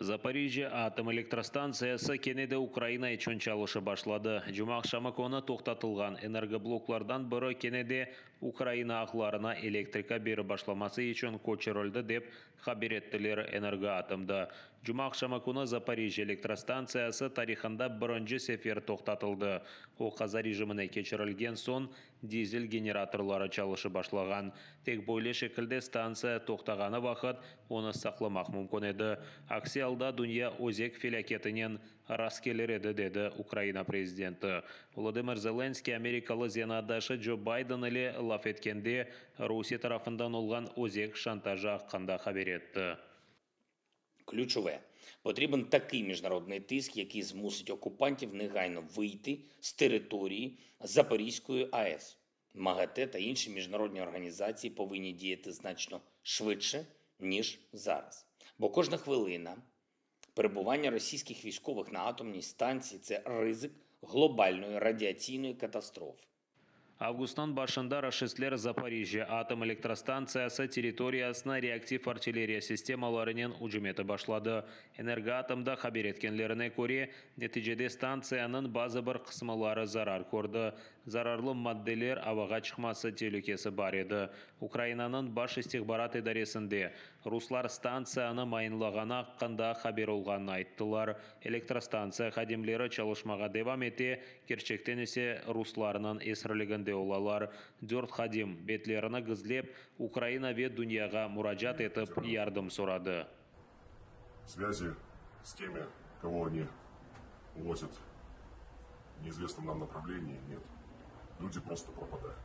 Zaporijjâ atom elektrostantsiyası kene de Ukraina içün çalışıp başladı. Cumaaqşamı künü toqtatılğan energobloklardan biri kene de Ukraina ağlarına elektrika berip başlaması içün köçürildi, dep haber ettiler Energoatomda. Cumaaqşamı künü Zaporijjâ elektrostantsiyası tarihında birinci sefer toqtatıldı. O, qaza rejimine keçirilgen soñ dizel generatorları çalışıp başlağan. Tek böyle şekilde stantsiya toqtağanı vaqıt onı saqlamaq mümkün edi. Aksi alda dünya özek felâketinen rastkelir edi, dedi Ukraina prezidenti. Volodımır Zelenskıy amerikalı zenaatdaşı Co Bayden ile laf etkende Rusiye tarafından olğan özek şantajı aqqında haber etti. Ключове потрібен такий міжнародний тиск, який змусить окупантів негайно вийти з території Запорізької АЕС. МАГАТЕ та інші міжнародні організації повинні діяти значно швидше, ніж зараз. Бо кожна хвилина перебування російських військових на атомній станції це ризик глобальної радіаційної катастрофи. Avgustnıñ başında raşistler Zaporijjâ atom elektrostantsiyası territoriyasına reaktiv artilleriya sistemalarınen ücüm etip başladı. Energoatomda haber etkenlerine köre, neticede stantsiyanıñ bazı bir qısımları zarar kördi, zararlı maddeler avağa çıqması telükesi bar edi. Ukrainanıñ Baş istihbarat idaresinde, ruslar stantsiyanı mayınlağanı aqqında haber olğanını ayttılar. Elektrostantsiya hadimleri çalışmağa devam ete, kerçekten ise ruslarnıñ esirliginde olalar. Dört hadim, betlerini gizlep, Ukraina ve dünyağa muracaat etip, yardım soradı. Связи с теми, кого они увозят в неизвестном нам направлении, нет. Люди просто пропадают.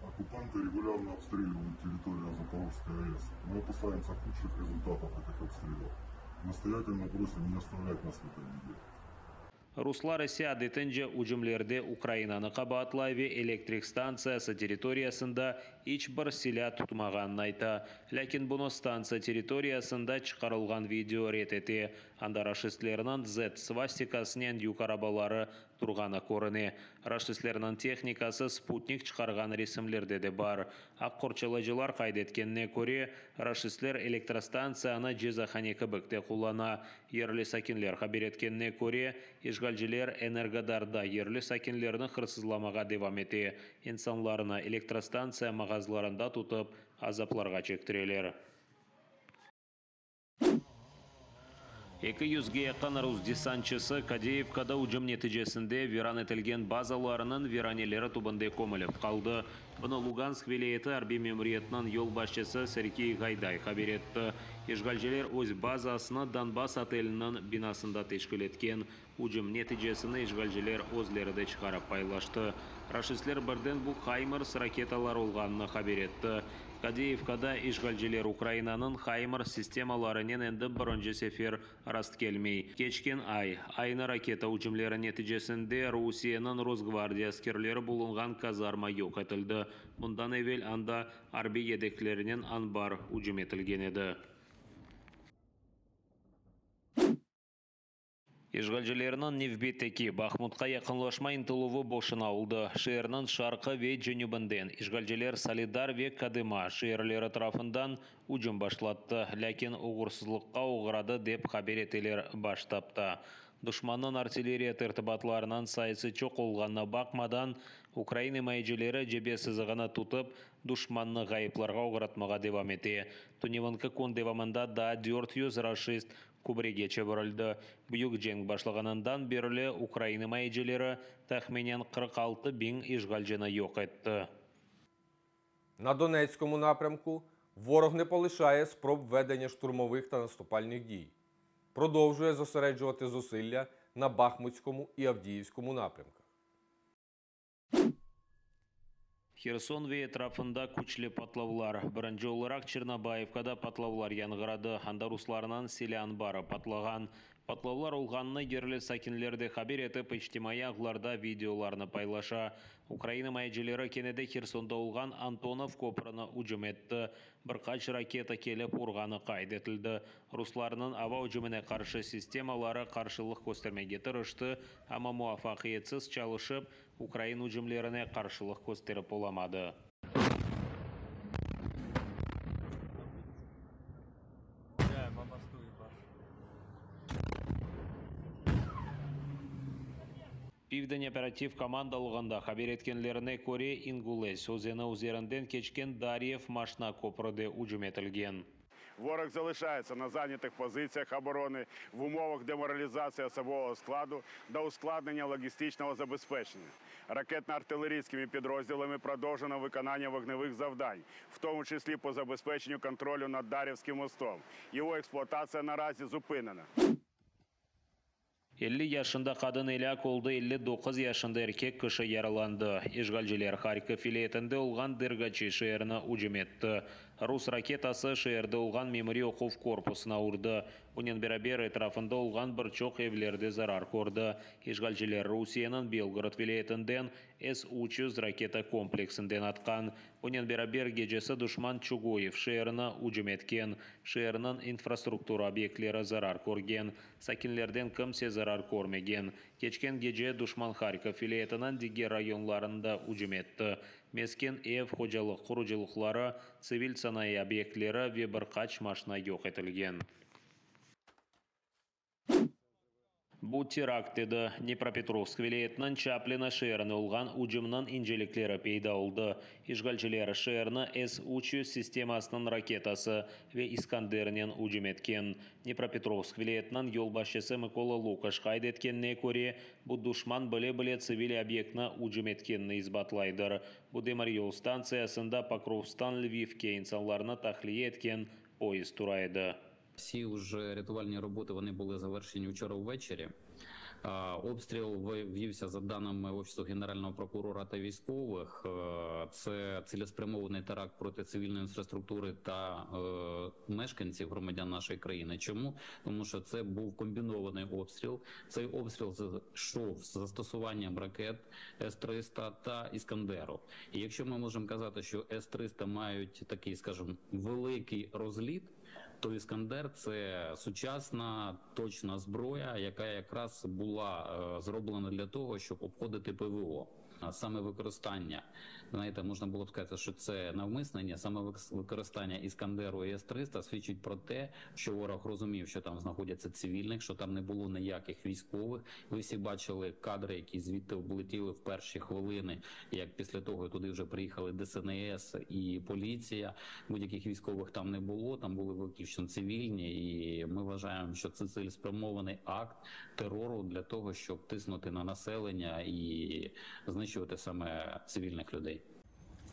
Оккупанты регулярно обстреливают территорию Запорожской АЭС. Мы опасаемся худших результатов этих обстрелов. Настоятельно просим не оставлять нас в этой беде. Ruslar ise adetince ücümlerde Ukrainanı qabaatlay ve elektrik stantsiyası territoriyasında iç bir silâ tutmağanını ayta. Lâkin bunı stantsiya territoriyasında çıqarılğan video red ete, anda raşistlerniñ Z svastikasınen yük arabaları turğanı körüne. Raşistlerniñ tehnikası sputnik çıqarğan resimlerde de bar. Aq qorçalayıcılar qayd etkenine köre, raşistler elektrostantsiyanı cezahane kibik de qullana. Yerli sakinler haber etkenine köre, işğalciler Energodarda yerli sakinlerni hırsızlamağa devam ete, insanlarnı elektrostantsiya mağazlarında tutıp, azaplarğa çektireler. Eki yüzge yaqın rus desantçısı Kadeyevkada ücüm neticesinde viran etilgen bazalarınıñ viraneleri tübünde kömülip qaldı. Bunı Lugansk vilâyeti arbiy memuriyetiniñ yolbaşçısı Sergey Gayday haber etti. İşğalciler öz bazasını Donbass oteliniñ binasında teşkil etken. Ücüm neticesini işğalciler özleri de çıqarıp paylaştı. Raşistler birden bu Haymars raketaları olğanını haber etti. Kadeyevkada işğalciler Ukrainanıñ Haymars sistemalarınen endi birinci sefer rastkelmey. Keçken ay, aynı raketa ücümleri neticesinde Rusiyeniñ Rosgvardiya askerleri bulunğan kazarma yoq etildi. Bundan evel anda arbiy yedeklerinen anbar ücüm etilgen edi. İşğalcilerniñ nevbetteki Bahmutqa yaqınlaşma ıntıluvı boşuna oldı. Şeerniñ şarqı ve cenübinden işğalciler Soledar ve Kodıma şeerleri tarafından ücüm başlattı, lâkin oğursızlıqqa oğradı, dep haber eteler Baş ştabda. Duşmannıñ artilleriya tertibatlarınıñ sayısı çoq olğanına baqmadan, ukrain imayecileri cebe sızığını tutıp, duşmannı ğayıplarğa oğratmağa devam ete. Tünevinki kün devamında daa 400 raşist kübrege çevirildi. Büyük cenk başlağanından berli ukrain imayecileri tahminen 46 biñ işğalcini yoq etti. На Донецькому напрямку ворог не полишає спроб ведення штурмових та наступальних дій. Продовжує зосереджувати зусилля на Бахмутському і Авдіївському напрямках. Herson ve etrafında küçlü patlavlar. Birinci olaraq Çornobayivkada patlavlar yañğıradı. Anda ruslarnıñ silâ anbarı patlağan. Patlavlar olğanını yerli sakinler de haber etip, içtimaiy ağlarda videolarnı paylaşa. Ukrayin imayecileri kene de Hersonda olğan Antonov köprüni ücüm etti. Bir qaç raketa kelip urğanı qayd etildi. Ruslarnıñ ava ücümine qarşı sistemaları qarşılıq köstermege tırıştı, amma muvafaqiyetsiz çalışıp, ukrayin ücümlerine qarşılıq kösterip olamadı. Pivden operativ komandalığında haber etkenlerine köre, İngules özeni üzerinden keçken Daryev maşna köprü de ücüm etilgen. Ворог залишається на зайнятих позиціях оборони в умовах деморалізації особового складу та ускладнення логістичного забезпечення. Ракетно-артилерійськими підрозділами продовжено виконання вогневих завдань, в тому числі по забезпеченню контролю над Дар'ївським мостом. Його експлуатація наразі зупинена. 50 yaşında qadın elâk oldı, 59 yaşında erkek kişi yaralandı. İşğalciler Harkov vilâyetinde olğan Dergaçi şeerini ücüm etti. Rus raketası şeerde olğan memuriy oquv korpusına urdı. Bunen beraber, etrafında olğan bir çoq evler de zarar kördi. İşğalciler Rusiyeniñ Belgorod vilâyetinden S 300 raketa kompleksinden atqan. Bunen beraber, gecesi duşman Çuguyev şeerini ücüm etken. Şeerniñ infrastruktura obyektleri zarar körgen. Sakinlerden kimse zarar körmegen. Keçken gece duşman Harkov vilâyetiniñ diger rayonlarını da ücüm etti. Mesken ev, hocalıq qurucılıqları, tsivil sanayı obyektleri ve bir qaç maşna yoq etilgen. Bu terakt edi. Dnepropetrovsk vilâyetiniñ Çaplino şeerine olğan ücümniñ incelikleri peyda oldı. İşğalciler şeerni S 300 sistemasınıñ raketası ve İskandernen ücüm etken. Dnepropetrovsk vilâyetiniñ yolbaşçısı Mıkola Lukaş qayd etkenine köre, bu duşman bile-bile tsivil obyektni ücüm etkenini isbatlaydır. Bu demiryol stantsiyasında Pokrovsktan Lvivke insanlarnı tahliye etken poyezd tura edi. Всі вже рятувальні роботи вони були завершені вчора ввечері. Обстріл вівся за даними Офісу Генерального прокурора та військових. Це цілеспрямований теракт проти цивільної інфраструктури та мешканців громадян нашої країни. Чому? Тому що це був комбінований обстріл. Цей обстріл йшов з застосуванням ракет С-300 та Іскандеру. І якщо ми можемо казати, що С-300 мають такий, скажімо, великий розліт, то Іскандер – це сучасна точна зброя, яка якраз була зроблена для того, щоб обходити ПВО. А саме використання, знаєте, можна було б сказати, що це навмиснення, саме використання Іскандеру і С-300 свідчить про те, що ворог розумів, що там знаходяться цивільних, що там не було ніяких військових. Ви всі бачили кадри, які звідти облетіли в перші хвилини, як після того туди вже приїхали ДСНС і поліція. Будь-яких військових там не було, там були виключно цивільні, і ми вважаємо, що це цілеспрямований акт терору для того, щоб тиснути на населення і знищувати саме цивільних людей.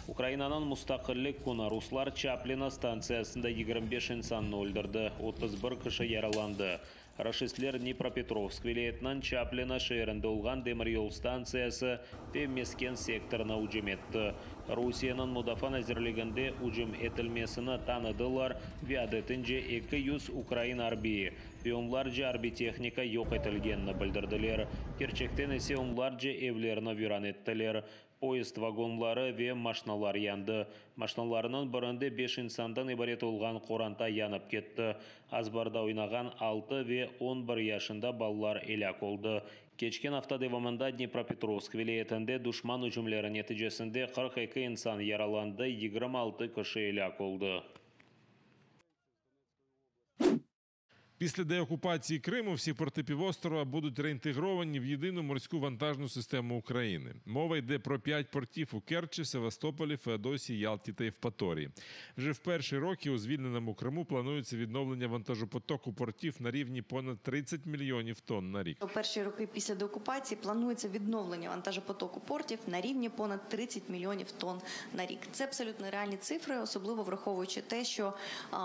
Ukrainanıñ mustaqillik künü ruslar Çaplino stantsiyasında 25 insannı öldürdi, 31 kişi yaralandı. Raşistler Dnipropetrovsk vilâyetiniñ Çaplino şeerinde olğan demiryol stantsiyası ve mesken sektorına ücüm etti. Rusiyeniñ Mudafaa nazirliginde ücüm etilmesini tanıdılar ve adetince 200 ukrain arbiyi ve onlarca arbiy tehnika yoq etilgenini bildirdiler. Kerçekten ise onlarca evlerni viran ettiler. Poyezd vagonları ve maşnalar yandı. Maşnalarnıñ birinde beş insandan ibaret olğan qoranta yanıp ketti. Azbarda oynağan 6 ve 11 yaşında balalar elâk oldı. Keçken afta devamında Dnipropetrovsk vilâyetinde duşman ücümleri neticesinde 42 insan yaralandı, 26 kişi elâk oldı. Після деокупації Криму всі порти півострова будуть реінтегровані в єдину морську вантажну систему України. Мова йде про 5 портів у Керчі, Севастополі, Феодосії, Ялті та Євпаторії. Вже в перші роки у звільненому Криму планується відновлення вантажопотоку портів на рівні понад 30 мільйонів тонн на рік. У перші роки після деокупації планується відновлення вантажопотоку портів на рівні понад 30 мільйонів тонн на рік. Це абсолютно реальні цифри, особливо враховуючи те, що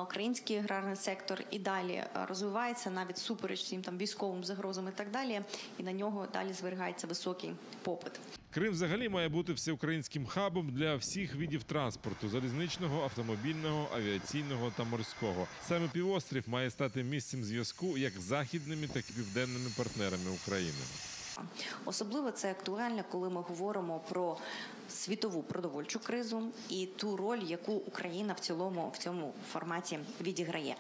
український аграрний сектор і далі розвивається, навіть всупереч всім там військовим загрозам і так далі, і на нього далі зберігається високий попит. Крим взагалі має бути всеукраїнським хабом для всіх видів транспорту: залізничного, автомобільного, авіаційного та морського. Саме півострів має стати місцем зв'язку як з західними, так і південними партнерами України. Особливо це актуально, коли ми говоримо про світову продовольчу кризу і ту роль, яку Україна в цілому в цьому форматі відіграє.